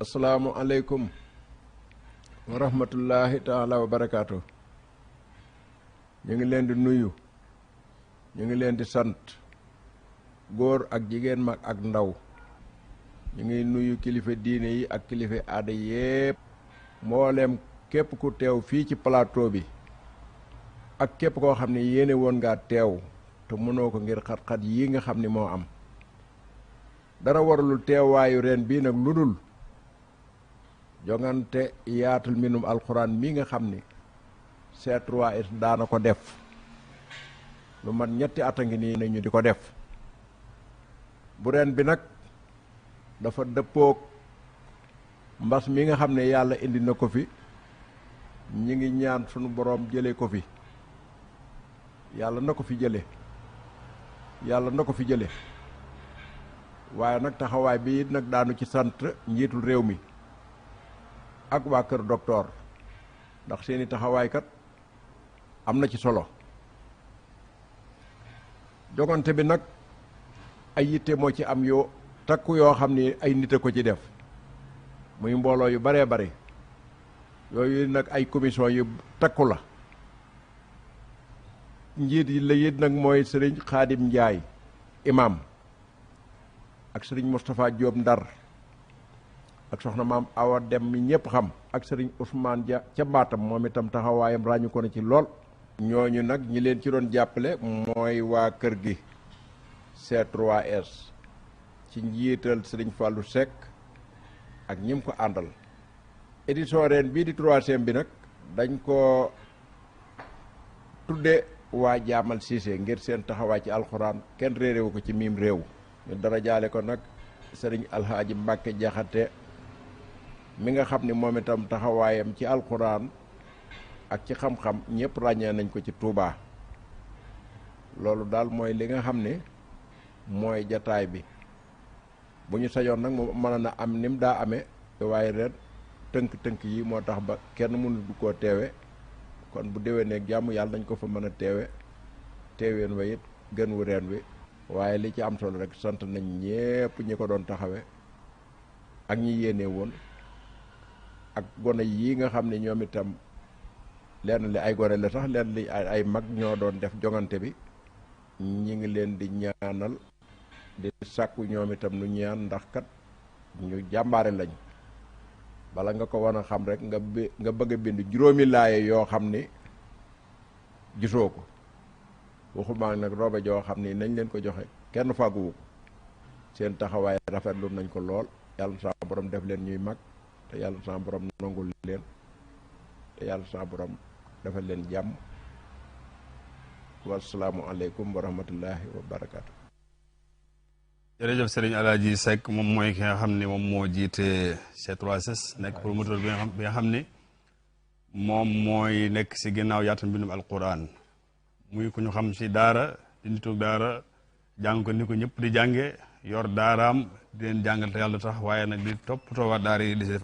asalaamualeykum wa rahmatullahi taala wa barakaatu. ñu ngi leen di nuyu, ñu ngi leen di sant góor ak jigéen, mag ak ndaw. ñu ngi nuyu kilifa diine yi ak kilifa aada yépp, mbooleem képp ku teew fii ci plateau bi ak képp koo xam ne yéene woon ngaa teew te mënoo ko ngir xat-xat yi nga xam ni moo am. dara waralul teewaayu ren bii nag lu dul jongante yaatal mbindum alxuraan mi nga xam ni C3S daana ko def lu mat ñetti at a ngi nii nañu di ko def. bu ren bi nag dafa dëppook mbas mi nga xam ne yàlla indi na ko fi. ñi ngi ñaan sunu boroom jële ko fi, yàlla na ko fi jële, yàlla na ko fi jële. waaye nag taxawaay bi nag daanu ci sant njiitul réew mi ak waa kër docteur, ndax seeni taxawaay kat am na ci solo. jogante bi nag ay yitte moo ci am yoo takku yoo xam ni ay nit a ko ci def, muy mbooloo yu baree bare. yooyu nag ay commission yu takku la. njiit yi la yit nag mooy sëriñ Xaadim Njaay imam, ak sëriñ Moustapha Diop Ndar, ak soxna maam Awa Dem mi ñëpp xam, ak sëriñ Ousmane Dia ca Baatam, moom itam taxawaayam ràññu ko na ci lool. ñooñu nag ñi leen ci doon jàppale mooy waa kër gi C3S ci njiital sëriñ Fallou Seck ak ñim ko àndal. édition ren bii di 3e bi nag dañ ko tudde waa Jaamal Cissé ngir seen taxawaay ci alxuraan kenn réeréwu ko ci miim réew. ñu dara jaale ko nag sëriñ Alhaaji Mbàkke Jaxate mi nga xam ni moom itam taxawaayam ci alxuraan ak ci xam-xam ñëpp ràññee nañ ko ci Touba. loolu daal mooy li nga xam ne mooy jataay bi. bu ñu sañoon nag mu mën na am ni mu daa amee, waaye ren tënk-tënk yi moo tax ba kenn mënu du koo teewe. kon bu déwénee jàmm yàlla dañ ko fa mën a teeween wa it gën wu reen wi. waaye li ci am solo rek sant nañ ñépp ñi ko doon taxawe ak ñi yéene woon, ak gone yi nga xam ne ñoom itam lenn li ay gone la sax lenn li ay mag ñoo doon def jongante bi. ñi ngi leen di ñaanal di sàkku ñoom itam nu ñaan, ndax kat ñu jàmbaare lañ. bala nga ko war a xam rek nga bëgg a bind juróomi laaye yoo xam ni gisoo ko, waxumaa nag roobe joo xam ni nañ leen ko joxe kenn fàgguwu ko. seen taxawaay rafetlu nañ ko lool. yàlla sa borom def leen ñuy mag, te yàlla sa borom nangul leen, te yàlla sa borom defal leen jàmm. wasalaamu aleykum wa rahmatullahi wa barakaatu. jërëjëf Serigne Alaaji Seck moom mooy ki nga xam ne moom moo jiite C3S nekk promoteur bi nga xam ne moom mooy nekk si ginnaaw yaatal mbindum alquran. muy ku ñu xam si daara, di nitu daara, jàng ko ni ko ñëpp di jànge, yor daaraam di leen jàngal te yàlla tax, waaye nag di toppatoo waa daara yi di si def